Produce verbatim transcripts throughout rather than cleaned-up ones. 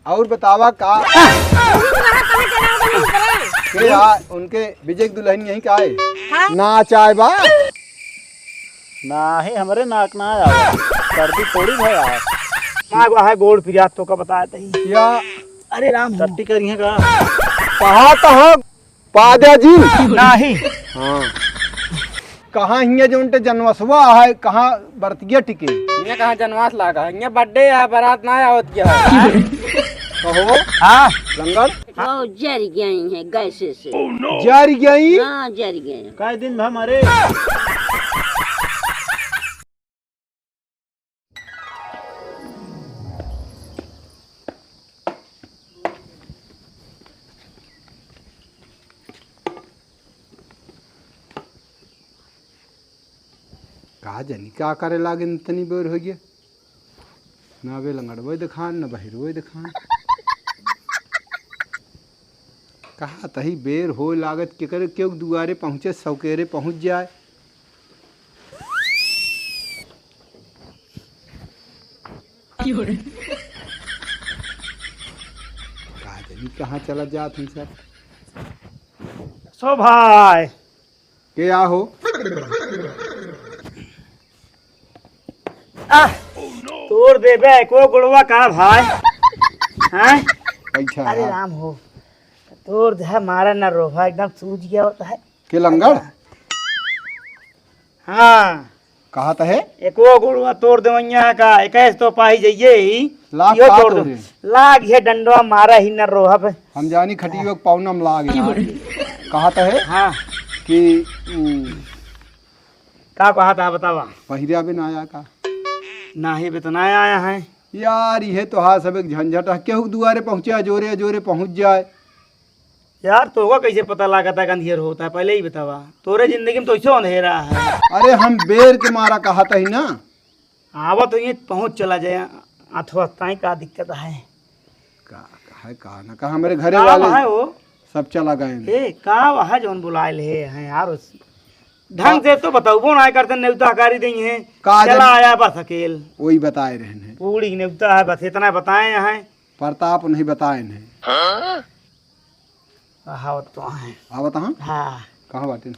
और बतावा का? के आ, उनके विजय की दुल्हन यहीं का है? हाँ। नाच आए बा? नाही, हमरे नाक ना आवा। सर्दी थोड़ी भया है। माँ को है गोड़ पिरात तो का बताए तही। या अरे राम हो। टट्टी करी है का? कहा तो हम पाद्या जी। नाही। हाँ। कहाँ हियाँ जो उनटे जनवसवा है, कहाँ बरतिया टिके? हियाँ कहाँ जनवास लागा है? हियाँ birthday है, बारात ना आवत क्या है? कहो। हाँ। लंगड़? वो जर गई है गैस से। जर गई? हाँ, जर गई। कै दिन भा मरे? का जानी का करे लागे, इतनी बेर हो गया, ना बे लंगड़वो देखान, ना बहिरवो देखान। कहा तही बेर हो लागत, के करे केहू दुआरे पहुँचे, सौकेरे पहुँच जाए। का जानी कहाँ चला जात हैं सब। सो भाई। के आ हो? आह, तोड़ देबे एको गोड़वा का भाई? हैं? बैठा अरे है। राम हो, तोड़ दे, मारा ना रोहा, एकदम सूज गया होता है। के लंगड़? हाँ। कहा त है? एको गोड़वा तोड़ देवैया का, इक्कीस तो पाही जाइए ही। लाग यो का तोड़ दो। तोरे? लाग ये डंडवा मारा ही न रोहब। हम जानी खटियो के पौनम लाग यार। कहा त है? हाँ। कि, उम, का कहा था बतावा? पहिरा भी ना आया का? नाही बे तो ना आया है। यार, ये तो हाँ सब एक झंझट है। केहू दुआरे पहुँचे, अजोरे, अजोरे पहुँच जाए। यार, तोहका कैसे पता लागता कि अंधेर होता है? पहले ही बतावा। तोरे जिंदगी में तो ऐसे अंधेरा है। अरे, हम बेर के मारा कहत ही ना। आवा तो ये पहुँच चला जाए, अथवा ताई का दिक्कत है? का, का है, का ना, का हमरे घरे का वाले है वो? सब चला गए हैं। ए, का वहाँ जौन बुलाए ले हैं यार, उस ढंग का से तो बताओ, वो ना करते, नेवता हकारी देई हैं। का चला जन आया बस अकेल। वही बताए रहन हैं। पूरी नेवता है, बस इतना बताए हैं। प्रताप नहीं बताए हैं। हाँ? कहावत तो है। आवत हाँ? हाँ। कहाँ बाटे?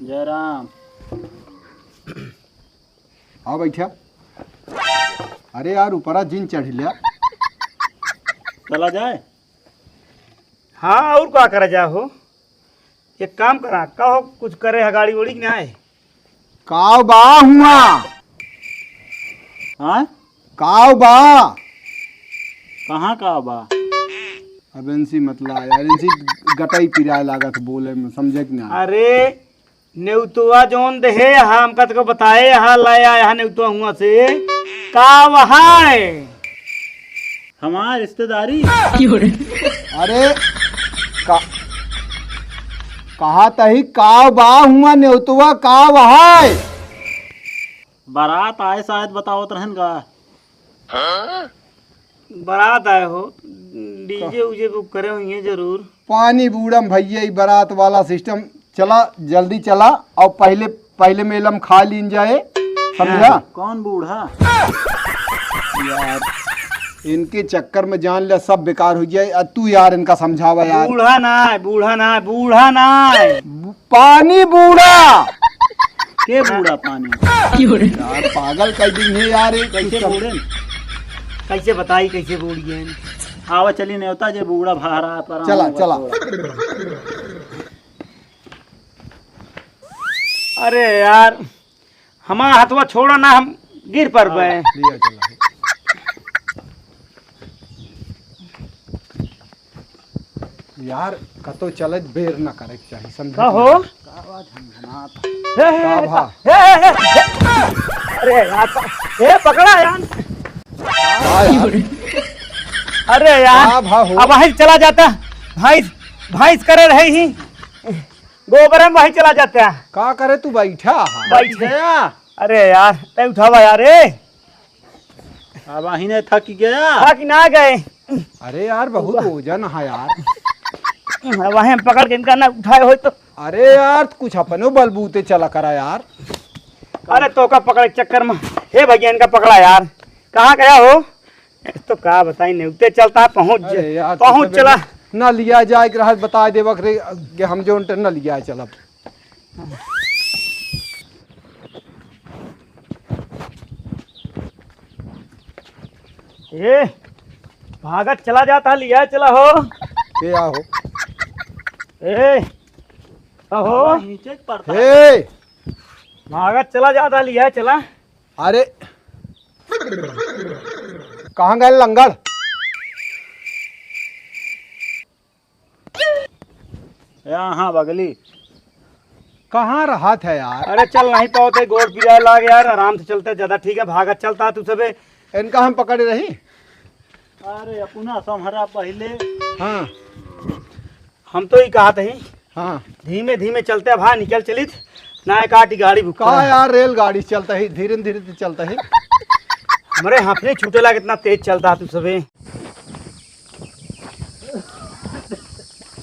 जयराम। आओ बैठा। अरे यार, ऊपरा जिन चढ़ लिया। चला जाए? हाँ, और का करा जा हो? एक काम करा, का हो, कुछ करे है गाड़ी ओड़ी कि नाय? काव बा हुआ? हाँ? काव बा? कहाँ काव बा? अब इनसी मत ला यार, इनसी गटाई पिराए लागत बोले में, समझे कि ना? अरे, नेउतवा जौन देहे, हमका तो बताए, यहाँ लाया, यहाँ नेउतवा हुआ से, काव है? हमार रिश्तेदारी। अरे, का, कहा तही काव बा हुआ नेउतवा काव है? बारात आए शायद बतावत रहन का। बारात आए हो, DJ उजे book करे होइहैं जरूर। पानी बूड़म भैया, ई बारात वाला system चला, जल्दी चला, और पहले, पहले मेलम खा लीन जाए, समझा? हाँ। कौन बूढ़ा? यार, इनके चक्कर में जान ले सब बेकार हो जाए। आ तू यार इनका समझावा यार। बूढ़ा ना है, बूढ़ा ना है, बूढ़ा ना है। बू-, पानी बूढ़ा। के बूढ़ा पानी? यार, पागल कर दी है यार, ये कैसे कुछ बूढ़े? कैसे बताई, कैसे बूढ़ गए? आवा चली नेवता जे बूढ़ा भारा पर चला, आवा चला। थोड़ा। अरे यार, हमारा हथवा छोड़ा ना, हम गिर पर हाँ, बे। लिया चला। यार, कतो चलत बेर ना करे के चाही, समझे का कि हो? ना? का बा झनझनात? हे, हे, का हे, भा? हे, हे, हे, हे। अरे यार, प-, हे, पकड़ा यार। का यार? अरे यार, का भा हो? अब वहीं चला जाता, भैंस, भैंस करे रहे ही। गोबर में वही चला जाता है। का करे तू बैठा है? बैठ गया। अरे यार, नहीं उठावा यार, ए। अब वही नहीं थक गया। थक ना गए। अरे यार, बहुत वजन है यार। वहीं पकड़ के इनका ना उठाए हो तो। अरे यार, कुछ अपनो बलबूते चला करा यार। अरे तो का पकड़े चक्कर में, हे भैया इनका पकड़ा यार। कहाँ गया हो? तो का बताई, नेउते चलता है, पहुँच ज-, अरे यार, पहुँच तू चला। ना लिया जाए के रहत, बताए देवक रे, कि हम जो उनटे ना लिया चलब। ए, भागत चला जाता है, लिया चला हो। ए, आओ। ए, अहो। नीचे पड़ता है। ए। भागत चला जाता है, लिया चला। अरे, कहाँ गए लंगड़? यहाँ बगली। कहाँ रहत है यार? अरे चल नहीं पावत है, गोड़ पिराए लाग यार, आराम से चलते ज्यादा ठीक है, भागत चलता तू सबे। इनका हम पकड़े रही। अरे अपना सम्हरा पहिले। हाँ। हम तो ही कहत ही। हाँ। धीमे धीमे चलते, अब हाँ निकल चलित, ना काटी गाड़ी बुक का करा। यार, रेलगाड़ी चलता ही, धीरे धीरे तो चलता ही। हमरे हाफने छूटे लाग, इतना तेज चलता तू सबे।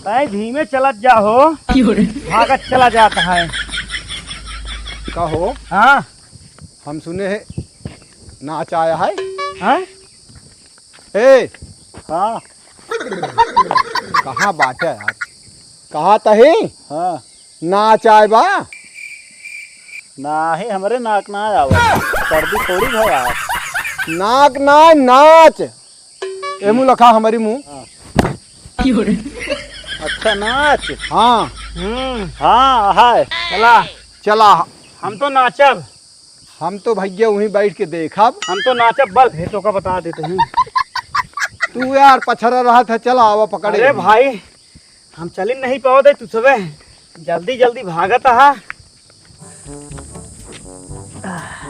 भाई धीमे चलत जा हो, क्यों रे? भागत चला जाता है। का हो? हाँ। हम सुने है नाच आया है। हाँ? ए। हाँ। कहाँ बाटे यार? कहा तही? हाँ। नाच आए बा? नाही, हमरे नाक ना आवा। सर्दी थोड़ी भवा। नाक ना, नाच। ए मुँह लखा हमारी मुँह। हाँ। अच्छा, नाच। हाँ। हम्म। हाँ, हाय। चला। चला। हम तो नाचब। हम तो भैया वहीं बैठ के देखब। हम तो नाचब, बल हे तो का बता देते हैं। तू यार पछरा रहत है, चला आवा पकड़े। अरे भाई, हम चलिन नहीं पावत है, तू सबे जल्दी जल्दी भागत हा।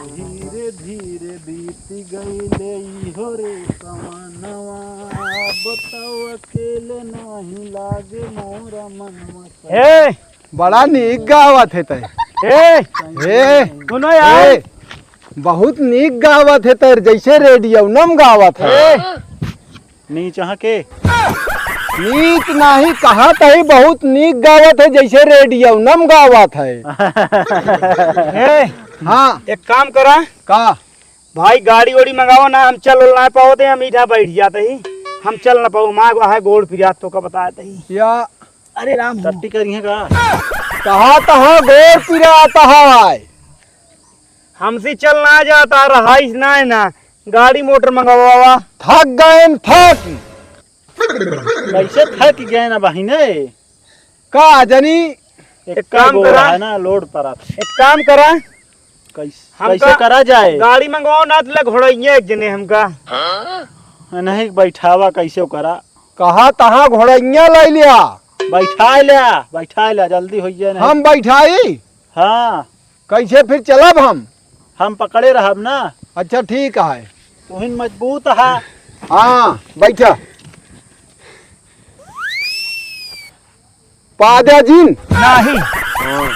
धीरे धीरे बीत गईले इहो रे सवनवा, बताओ अकेले नाही लागे मोरा मनवा। ए, बड़ा नीक गावत है तै। ए, ए, सुनो यार। ए, बहुत नीक गावत है तै, जैसे रेडियो नम गावत है। ए, नीच अहाँ के? नीच नाही, कहा तही बहुत नीक गावत है, जैसे रेडियो नम गावत है। ए, हाँ। एक काम करा। का? भाई गाड़ी ओड़ी मंगावा ना, हम चल उल ना पावत है, हम इधर बैठ जाते ही, हम चल ना पाऊ, माँ को है गोड़ पिरात तो का बताते ही। या अरे राम हो। टट्टी करिए का? कहा तहा गोड़ पिरात है। हमसे चल ना जाता, रहाइश ना है ना, गाड़ी मोटर मंगवावा। थक गए हम, थक। कैसे थक गए ना बहिने? का जनी? एक एक काम काम करा। है ना, लोड पर आप। एक काम करा। कैस-, हमका कैसे करा जाए? गाड़ी मंगवाओ ना, तो ले घोड़ैया एक जने हमका। नहीं, बैठावा कैसे करा? कहा तहा घोड़ैया लै लिया। बैठा लिया, बैठा लिया, जल्दी हो जाए ना। हम बैठाई? हाँ। कैसे फिर चलब हम? हम पकड़े रहब ना। अच्छा, ठीक है। तुहिन मजबूत है। हाँ, बैठा। पाद्या जिन। नहीं। हाँ।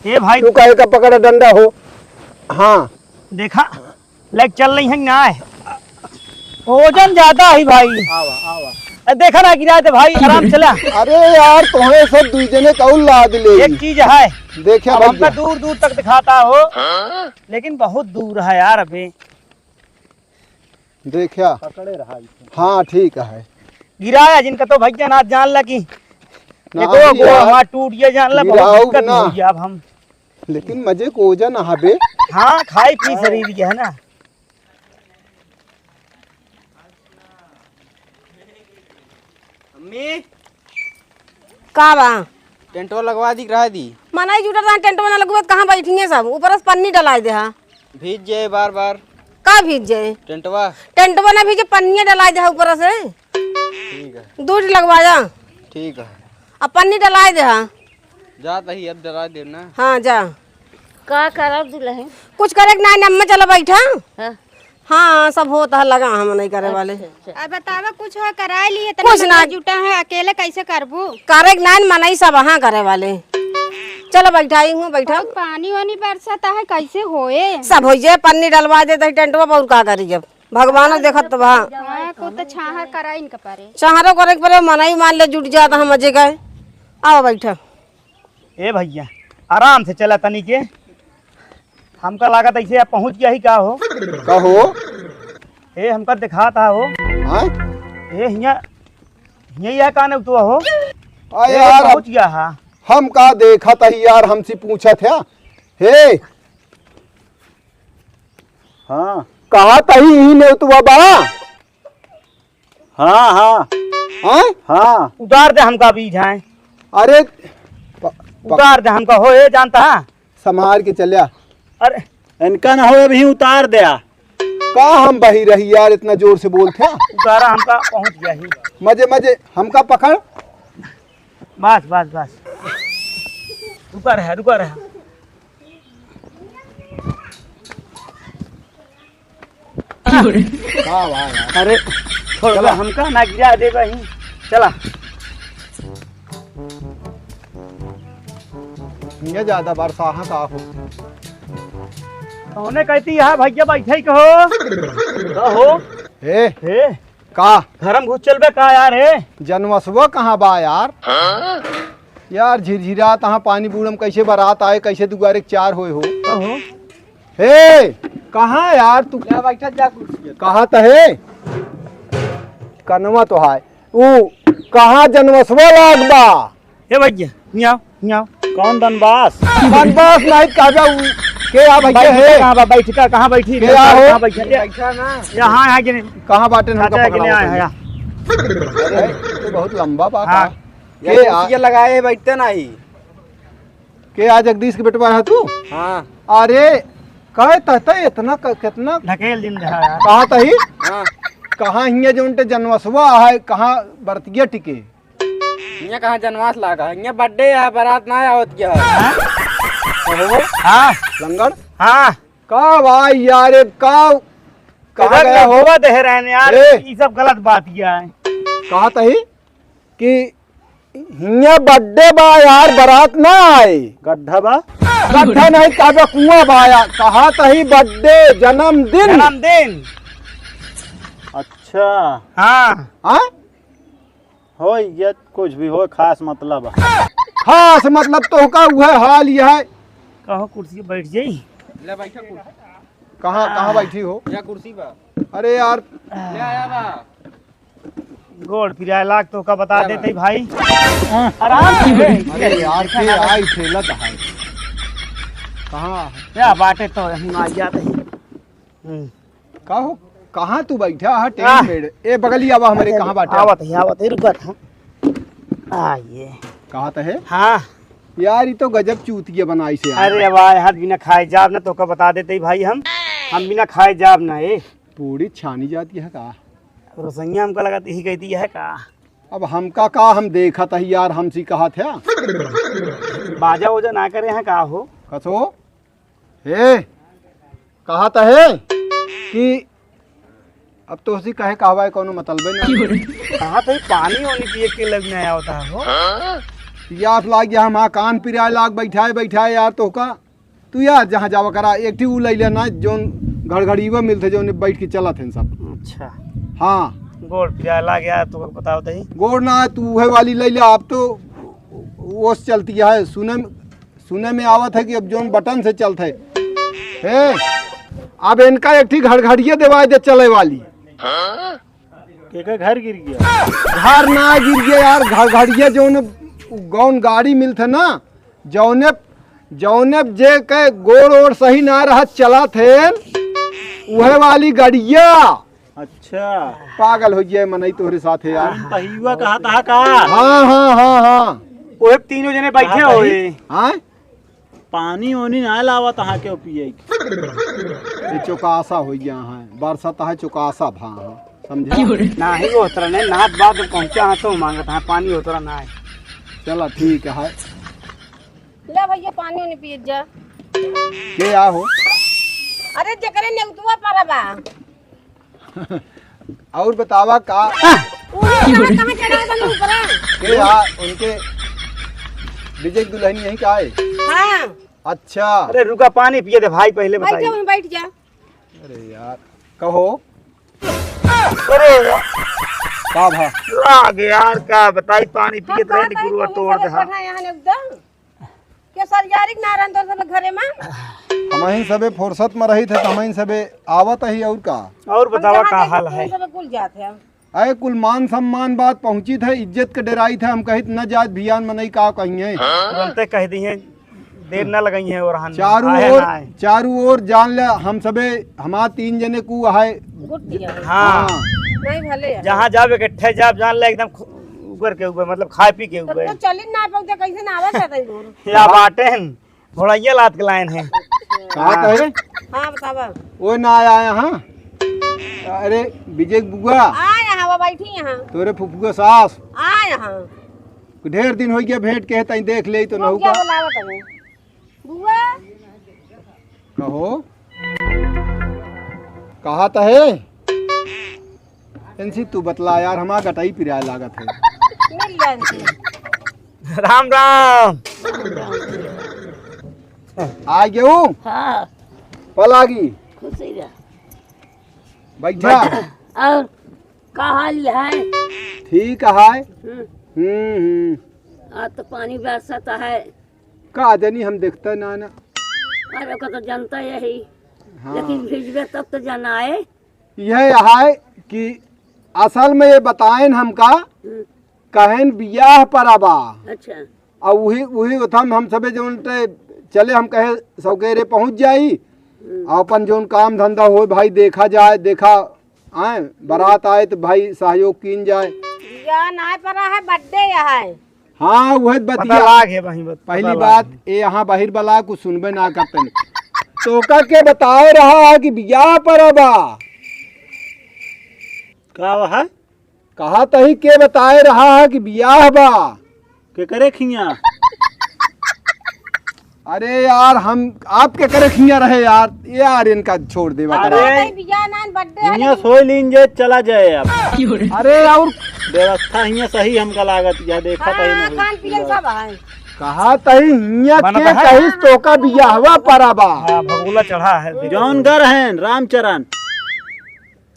ए भाई। तू काहे का पकड़ा डंडा हो? हाँ। देखा। लेके चल रही है ना है। वजन ज्यादा है भाई। आवा, आवा। ए, देखा ना गिरा दे भाई, आराम चला। अरे यार, तुम्हें सब दुई जने का लाद ले। एक चीज है। देखा अब हमका भैया। दूर दूर तक दिखाता हो, लेकिन बहुत दूर है यार अबे। देखा। पकड़े रहा इसे। हाँ, ठीक है। गिराया जिनका तो भैया ना जान ला कि ना एको गोड़ यार। हमार टूट गया, जान ला, बहुत गिराऊ दिक्कत ना। हो गया अब हम। लेकिन मजे को वजन हबे। हाँ, खाई पी शरीर के है ना। अम्मी। का बा? टेंटवा लगवा दी, रह दी। मनई जुटत रहा, टेंटवा ना लगवा, कहाँ बैठिए सब? ऊपर से पन्नी डलाए दे हा। भीज जाए बार बार। का भीज जाए? टेंटवा। टेंटवा ना भीजे, पन्निया डलाए दे हा ऊपर से। ठीक है। दूध लगवाया। ठीक है। अब पन्नी डलाए दे हा। जा तही अब डरा दे ना। हाँ, जा। का करब दुल्हन? कुछ करे के ना, नम्मा चला बैठा। हाँ। हाँ, सब होत है, लगा हम नहीं करे वाले। अच्छा, अच्छा। अब बतावा, कुछ हो कराए लिए, इतना कुछ ना। मनई जुटा है, अकेले कैसे करबू? करे के ना, मनई सब हाँ करे वाले। चलो बैठा, ही हूँ, बैठा। और पानी वानी बरसत है, कैसे होए? सब हो जाए, पन्नी डलवा देते हैं टेंटवा पर, और का करी जब? भगवान देखत तो बा। हाँ, को तो छाहर कराई इनका परे। छाहरो करे के परे, मनई मान ले जुट जाता हम मजे गए। आओ बैठा। ए भैया, आराम से चला तनी के। हमका लागत ऐसे आप पहुँच गया ही का हो? का हो? ए, हमका दिखात हा हो। हाँ? ए, हियाँ, हियाँ यह का नेवतुआ हो? आ ए, यार, पहुँच गया हा। हम का देखत ही यार, हमसे पूछत है। हे, हाँ। कहा तही ई नेवतुआ बा? हाँ, हाँ। हाँ? हाँ। उतार दे हमका बीज, हैं। अरे, प-, प-, उतार दे हमका, हो, ए, जानता है? संभार के चल्या। अरे। इनका ना हो, अभी उतार दे। का हम बही रही यार, इतना जोर से बोलत है? उतारा, हमका पहुँच गया ही। मजे, मजे, हमका पकड़। बस, बस, बस। रुका रहा, रुका रहा। का बा यार? अरे, छोड़ चला। दे, हमका ना गिरा दे बही। चला। ये ज्यादा बरसाहा का हो। तोने कहती है भैया बैठे ही कहो। का हो? ए, ए? का? घर में घुस चलबे का यार, ए? जनवसवा कहाँ बा यार? यार, झिरझिरा तहाँ पानी बूढ़म, कैसे बारात आए, कैसे दुआरे के चार होए हो? का हो? हे, कहाँ यार तू? ले बैठा जा कुर्सी पे। कहाँ त हे? कनवा तो है। ऊ, कहाँ जनवसवा लाग बा? ए भैया, हियाँ आओ, हियाँ आओ। कौन बनवास? बनवास नहीं, कहबे ऊ, के आ भैया बैठका हे? कहाँ बा? बैठका कहाँ बैठी? के आ हो? कहाँ बैठी? ये, बैठा ना। यहाँ, यहाँ गिने। कहाँ बाटे? हमका चाचा पकड़ा गिने हो आए पहले। हैं, यहाँ। अरे, ये तो बहुत लंबा बा हाँ। का? यार, के आ? कुर्सिया लगाए है, बैठते नहीं। के आ जगदीश के बेटवा है तू? हाँ। अरे, कहे तहते इतना क-, कितना ढकेल दिन रहा यार। कहा तही? हाँ। कहाँ हियाँ जो उनटे जनवसवा है, कहाँ बरतिया टिके? हियाँ कहाँ जनवास लागा है? हियाँ birthday है, बारात ना आवत क्या है? हाँ? ओहो। हाँ। लंगड़? हाँ। का भाई यार, ये का, कहाँ इधर गया हो? लगवा दे रहे हैं यार, ए। ये सब गलत बात किया है। कहा तही कि हियाँ birthday बा यार, बारात ना आए। गड्ढा बा? गड्ढा नहीं, कहबे कुआं बा यार। कहा तही birthday, जन्मदिन। जन्मदिन। अच्छा। हाँ। हाँ? होई, ये कुछ भी होई, खास मतलब है। खास मतलब तो का उहे हाल ये है। कहो कुर्सी पे बैठ जाई। ले बैठा कुर्सी। कहाँ, कहाँ बैठी हो? या कुर्सी बा। अरे यार। ले आया बा। गोड़ पिराए लाग तो का बता देते भाई। हाँ। आराम से। अरे यार, के आई ठेलत है। कहाँ? क्या बाटे तो यहीं आ जाते हैं। हम्म। का हो, कहाँ तू बैठा है टेंट आह। में? ए, बगली आवा हमरे, अरे, कहाँ बाटे? आवत है, आवत है, रुकत है। आ, ये। कहाँ त है? हाँ। यार, ई तो गजब चूतिया बनाई से यार। अरे भाई, हाथ बिना खाए जाब ना, तोका बता देते ही भाई हम, हम बिना खाए जाब ना, ए। पूरी छानी जाती है का? रोसैया हमका लगत यही कहती है का? अब हमका का, हम देखत ही यार, हमसी कहत है। बाजा ओजा ना करे हैं का हो? कसो? हे, कहा त है कि अब तोहसी कहे कहवाए कौनो मतलबे ना। कहा त है पानी ओनी पिए के लग नहीं आवता हो। पियास लाग गया, हम हाँ कान पिराए लाग बैठाए बैठाए यार तोहका। तू यार जहाँ जावा करा, एक ठी ऊ लैले ना, जौन घड़घड़ीवा मिलते, जौन बैठ के चलत हैं सब। अच्छा। हाँ। गोड़ पिराए लाग यार, तोहका बताओ तही। गोड़ ना, तू उहे वाली लैले, अब तो ओस चलती है, सुने में सुने में आवत है कि अब जौन बटन से चलत है। हे, अब इनका एक ठी घड़घड़िया देवाए दे चले वाली। के के घर गिर गया? घर ना गिर गया यार, घड़घड़िया जौन, जौन गाड़ी मिलत है ना, जौने, जौने जे के गोड़ ओड़ सही ना रहत चलत है, उहे वाली गड़िया। अच्छा। पागल हो गया मनई तोहरे साथ है यार। हम पहिवा कहा था का? हाँ, हाँ, हाँ, हाँ। ओहे तीनों जने बैठे हाँ, होए। हाँ? पानी ओनी ना लावत हाँ के पिए के। ये चौकासा हो गया है, बरसात है चौकासा भा है, समझे? नाही वो तरह नहीं, नात बात पहुँचा हाँ तो मांगत हाँ, पानी वो तरह ना है। चला ठीक है। ले भैया पानी ओनी पिए जा। के आ हो? अरे जेकरे नेउतुआ पर बा। और बतावा का? उन्हें कहाँ, कहाँ चढ़ा था ऊपर? के आ, उनके विजय की दुल्हन यहीं का है? हाँ। अच्छा। अरे रुका, पानी पिए दे भाई, पहले बैठ जा, बताइए। वहीं बैठ जा। अरे यार, कहो। अरे यार। का भा? लाग यार, का बताई, पानी पिए हम तो का रहे, बताई, निकुरुआ कौन तोड़ दे, सा हाँ। बैठा यहाँ एकदम। के सरियारी के ना रहन तोर सब घरे में? हमहिन सबे फुर्सत में रहित है, तो हमहिन सबे आवत ही, और का? और बतावा, का हाल है? सब कुल जात है। अरे, कुल मान सम्मान बात पहुँचित है, इज्जत के डेराइत है, हम कहित न जात भियान मनई का कहिए। तुरंते कह दी है, देर न लगई है और हन चारू आए ओर, ना आए। चारू ओर जान ले, हम सबे, हमार तीन जने कु है। गुट दिया है। हाँ। हाँ। नहीं भले है। जहाँ जाब इकट्ठे जाब, जान ले एकदम खु-, ऊपर के ऊपर, मतलब खाए पी के तो, ऊपर। तो चली ना पाऊ, तो कैसे ना आवा जाता है दूर? या बाटे हैं। घोड़ैया लाद के लायन है। कहा हाँ। कहे? हाँ, बतावा। ओ ना आया यहाँ। अरे, विजय बुआ। आ यहाँ, वो बैठी यहाँ। तोरे फुफुआ सास। आ यहाँ। ढेर दिन होइ गया भेंट के, तई देख ले तो वो नहु क्या का। बुलावत है? बुआ। कहो। कहा त है? इनसे तू बतला यार, हमारा गटाई पिराए लागत है। मिल जाए इनसे। राम राम। आ गयो? हाँ। पलागी। खुशी रह। बैठा। बैठा। और का हाल है? ठीक है। हम्म। हम्म, हम्म। आज तो पानी बरसत है। का जानी, हम देखता ना ना। अरे, ओका तो जनता यही। हाँ। लेकिन भिजबे तब तो जनाए। यह है कि असल में ये बताएन हमका, हम्म। कहेन बियाह पर आबा। अच्छा। और वही, वही उथम हम सबे जौन ते चले, हम कहे सौकेरे पहुँच जाई, हम्म। और अपन जौन काम धंधा होए भाई देखा जाए, देखा आए, बारात आए तो भाई सहयोग कीन जाए। या नाय परा है, birthday है। हाँ, वह पता बतिया। लाग है वहीं बत-, पहली पता लाग बात, है। ये यहाँ बाहिर बला कुछ सुनबे ना करते। तोका के बताए रहा है कि बियाह पर बा? का है? कहा तही के बताए रहा है कि बियाह बा? के करे खिया? अरे यार, हम आपके करे खिया रहे यार, यार इनका छोड़ देवा अरे, करो। नहीं, बियाह नान, birthday है, हियाँ लेकिन सोई लीन जे, चला जाए अब। अरे और व्यवस्था हियाँ सही हमका लागत, यह देखा हाँ, कहीं नहीं। खान पियन सब है। कहा तही हियाँ बनत के है? कहिस तोका बियाहवा परा बा। हाँ, भगोला चढ़ा है, देखो। जौन घर हैं, रामचरण।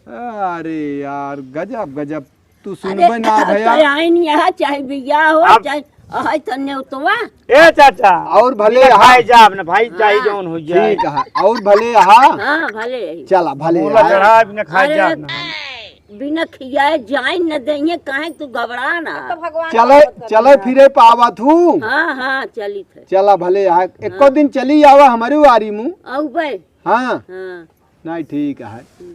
अरे यार, गजब, गजब। तू अरे, सुनबे ना भैया। चाहे आइन यहाँ, चाहे बियाह हो, अब चाहे अहै त नेउतवा। ए चाचा, और भले बिना यहाँ खाए जाब ना भाई, चाहे हाँ। जौन हो जाए। ठीक है, और भले यहाँ। हाँ, भले यही। चला, भले बोला यहाँ। चढ़ा, बिना खाए अरे, जाब ना। बिना खियाए जाए न देइए, काहे तू घबरा ना। अब तो भगवान चले, का मत चले करना। फिरे पावा तू। हाँ, हाँ, चलित है। चला, भले यहाँ। एको हाँ। दिन चली आवा हमारी वारी मुँह। आऊ बे। हाँ। हाँ। नहीं, ठीक है। हम्म।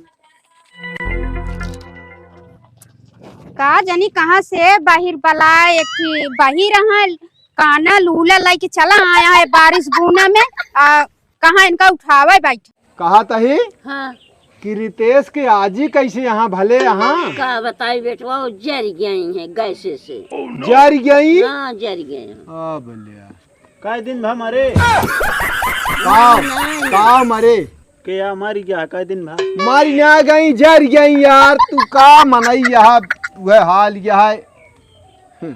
का जानी कहाँ से बाहिर बला एक ठी बाहिर रहल, काना लूला लाइके चला आया है बारिश बूना में, आ, कहाँ इनका उठावे बैठ। कहा तही हाँ। कि रितेश के आजी कैसे यहाँ भले यहाँ? का बताई बेटवा, वो जर गई है गैसे से। जर गई? हाँ, जर गई हैं। आ, बलिया। कै दिन भा मरे? का, का मरे? के या मरी गया, कै दिन भा? मरी ना गई, जर गई यार, तू का मनई यहाँ, वह हाल यह है। हम्म,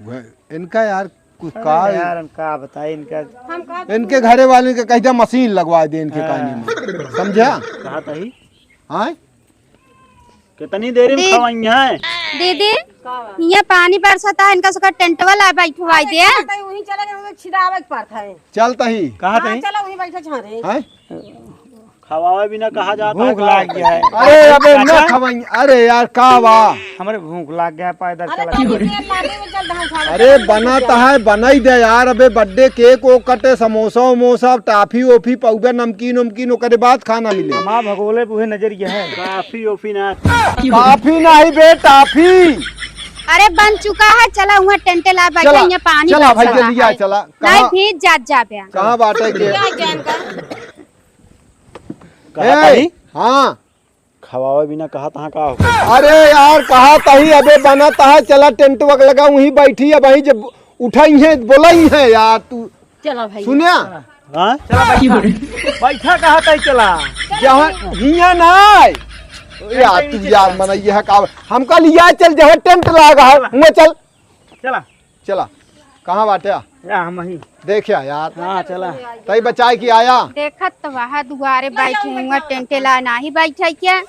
वह, इनका यार, कुछ अरे का यार, हम का बताई इनका? हम का इनके घरे वाले के कह दिया मशीन लगवा दे इनके हाँ। कानी में, समझा? कहा तही? हाँ? कितनी देरी में दी-, खवाई हैं? दीदी, हियाँ पानी बरसत है, इनका सबका टेंटवा ला बैठवाई दे। अरे, वहीं चले गए, उधर छिदावे के पड़त है। चल तही। कहाँ हाँ, तही? चलो, वहीं बैठे छारे। हैं? खवावे बिना कहा जाता है भूख का? लाग गया है। अरे, अबे, ना खवाई। अरे यार, का बा? हमरे भूख लाग गया, पैदल अरे, चला। कहीं तेल लागे में चल, धान खा ले। अरे, बना तो है, बनाई दे यार। अबे, birthday cake वो कटे, समोसा वमोसा, टाफी ओफी, पौबे, नमकीन उमकीन, ओकरे बाद खाना मिले। हमार भगोले पे उहे नजरिया है। काफी ओफी ना। काफी नहीं बे, टाफी। अरे बन चुका है, चला हुआ टेंटे ला बैठा, चला, यहाँ पानी चला बरसा भाई, रहा जल्दी आ, है। चला। नहीं, कहाँ, भीज जात जाबे। कहाँ बाटे के? क्या जान का? कहा ए, तारी? हाँ। खवावे बिना कहा तहाँ का हो? अरे यार, कहा तही अबे बनत है, चला टेंट वक लगा, वहीं बैठी है, वहीं जब उठाई है, बोलाई है यार तू। चला भाई। सुनिया? हाँ? चला बैठा। बैठा कहा तही चला। जहाँ हियाँ ना आए। यार तू यार मनई है का? हमका लिया चल, जहाँ टेंट लागा है, चला। हुआ चल। चला। चला, कहाँ बाटे? या हम ही। देखिया यार। हाँ, चला। तई बचाए की आया। देखत तो वहाँ दुआरे बैठे हुआ, टेंटे ला नाही बैठे के।